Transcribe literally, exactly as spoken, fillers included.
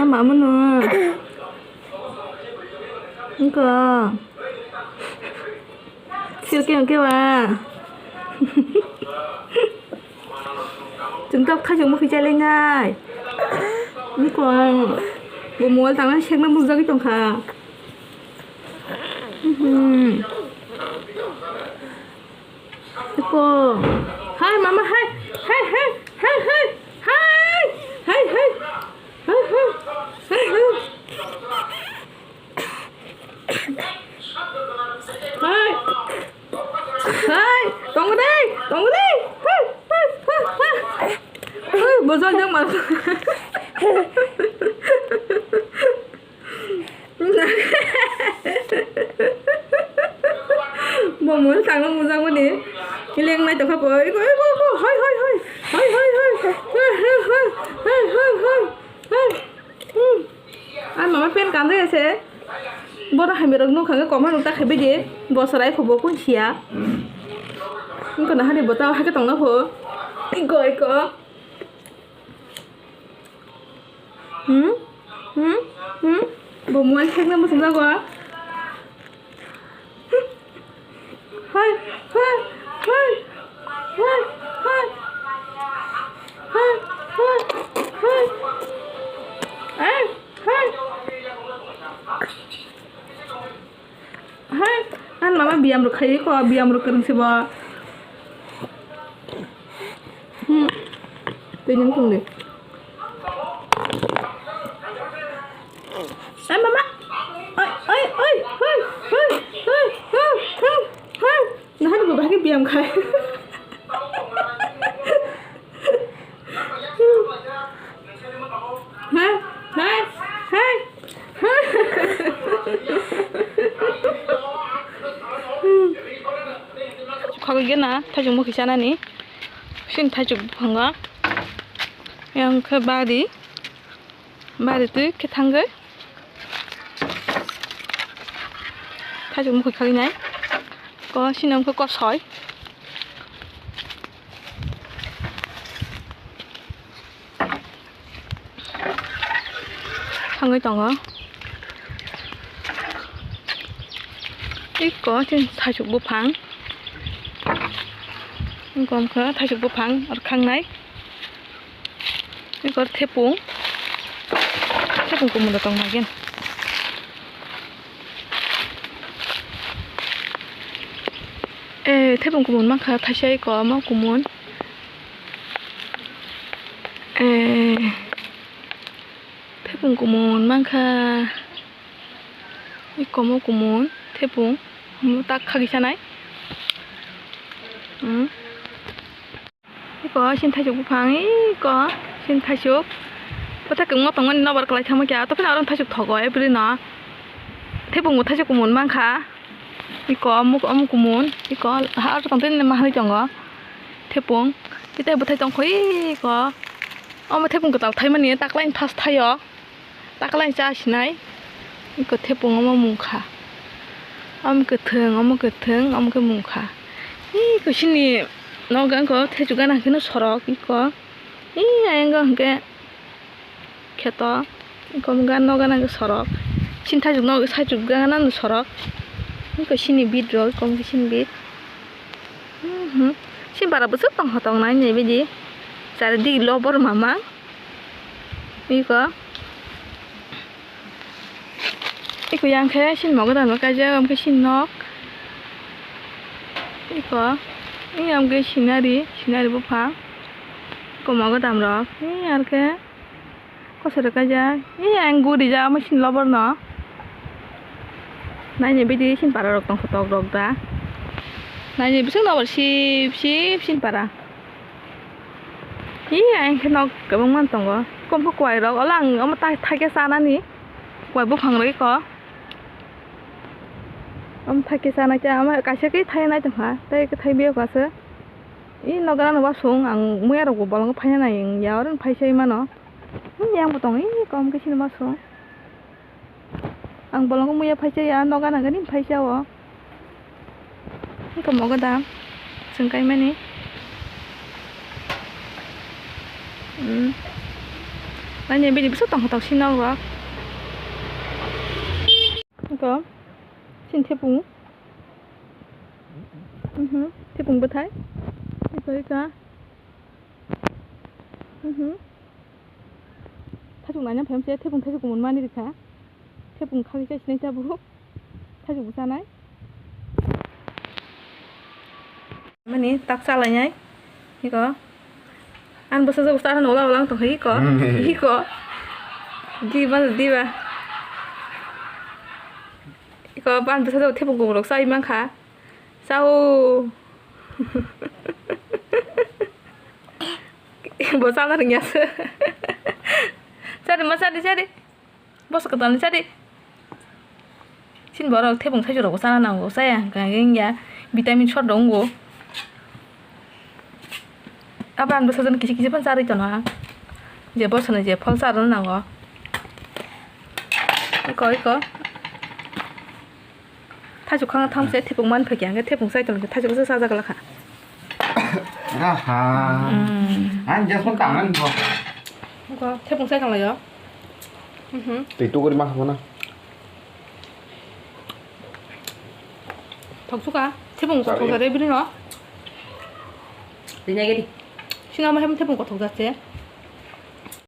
Ama mano. Engko. Silke engke wa. Chwng tok thaijwk mwkhwi chailainai. Engko. Bo mobile tangna sekna bujagwi tongkha. Mhm. Ko. Hai, mama, hai. Hai, hai, hai, hai. Hai. Hai, hai. Hai, hai. Hai, hai. Hai. Hai. Tongo dei, tongo dei. Hai, hai, hai, hai. Hai, bojol jang mal. Bo mui tangno mujak mani. Ileng nai tokha bo. Iko, iko, iko. Hoi, hoi, hoi. Hoi, hoi, hoi. Hoi, hoi, hoi. Hoi, hoi, hoi. Hoi. Hmm. Ar mama pen kandai ase. Bono hamya rok nukha khe koma nuk ta khaibai di. Bo sorai kho bo kun sia. Iko nahari bo tao hake tongna kho. Iko, iko. Hmm? Hmm? Hmm? Bo mobile khekna bwswk jago? Hai, hai, hai. Hai, hai. Hai, hai, hai. Hai, hai. Hai, ang mama biyam rok khai ko, biyam rok kwrwng se bo. Hmm. Twi nung thung de. Hai, mama. Oi, oi, oi, oi, oi, oi, oi, oi, oi. Nahani bo bahagi biyam khai. Hai, hai, hai. Khogwi gana, thaichuk mukhi chanani. Sini thaichuk buphango. Yang khe bari. Bari twi khe thangwi. Thaichuk mukhi khagwi nai. Ko sini wngkha kosoi. Thangwi tongo. Iko chini thaichuk buphang. Wngkha thaichuk buphang rwkhangnai. Iko thepung. Thepung kumun da tong nai gen. Eh, thepung kumun mankha thaisa iko omo kumun. Eh, thepung kumun mankha. Iko omo kumun thepung. Omo tak khagwi sanai. Hmm. Iko sini thaichuk buphang, iko sini thaichuk. Bwthai kwbangma tongmani nobar kwlai thangma khe, to phano aro thaichuk thogo, every no. Thepung bo thaichuk kumun mankha. Iko omo, omo kumun, iko ha aro tongtwi ma hanwi tongo. Thepung, tei bwthai tongkho iko. Omo thepung kwtal thaimani taklaini first thaio. Taklaini cha sinai. Iko thepung omo mungkha. Omo kwthwng, omo kwthwng, omo khe mungkha. Iko sini nogo wngkha thaichuk gana hwnkhe no sorok iko. Ee, ayang o hwnkhe kheto, eko wngkha nogo gana hwnkhe sorok. Sini thaichuk nogo, thaichuk gana no sorok. Eko sini bit rok, eko wngkha sini bit. Mhm. Sini bara bwswk tongkha tongnai nai baidi. Chari dik lobor mamang. Eko. Eko yang khe sini mogodam rok kaijak, omo khe sini nok. Eko, ee, omo khe sinari, sinari buphang. Eko mogodam rok, ee, aro khe kosoi rok kaijak. Ee, ang guri ja omo sini lobor no. Naini bidi sini para rok tongkha tok rok da. Naini bising lobor sip sip sini para. Ee, ayang khe nok kwbangma tongo. Eko khe kwai rok. Ola ang omo tai, thaikhe chanani. Kwai buphang rok eko. Omo thaikhe chanai khe, omo kaisa khe thainai tongkha. Tei khe thaibi o kaisa. Ee, nok gana no wasung ang muya rok bo bolong phaina nai ya, oro phai sai mano. Ee, yang bo tong, ee, kom khe sini wasung. Ang bolongo muya phaisa ya, noga nangani phaisa o. Eko mogodam, chwng kaimani. Hmm. Ani bini bwsa tongkha tok sino rok. Iko. Sin thepung. Mhm. Thepung bwthai. Iko iko. Mhm. Thachuk naina phaimse thepung thachuk kumun mani rikha. Thepung khagwi chai sinai tabuk. Thajok bo chanai. Mani tak chalainai. Iko. An bwsa jok chana nola olang tongkha iko. Hmm. Iko. Diba diba. Iko ban bwsa jok thepung kumun rok chai mankha. Chao. Bo chana ringya se. Chari ma chari chari. Bwsa kwtalni chadi. Chini borok thepung thaichurokbo chana nango, chaya hwnkha hwnkhe wngya vitamin short rok wngo. Abo ang bwsajani kisa kisa phano charwi tono ang. Je bwsano je phol charwna nango. Eko, eko. Thaichuk khang thangse thepung man phai khe hwnkhe thepung chai tono thaichuk se chajak lakha. Aha. Hmm. Ang just mo tangan bo. Eko, thepung chai tonglaio. Mhm. Tei tuguri ma khana. Thok suka, thepung kothok jare bini no. Tini age di. Sina ma hem thepung kothok jase.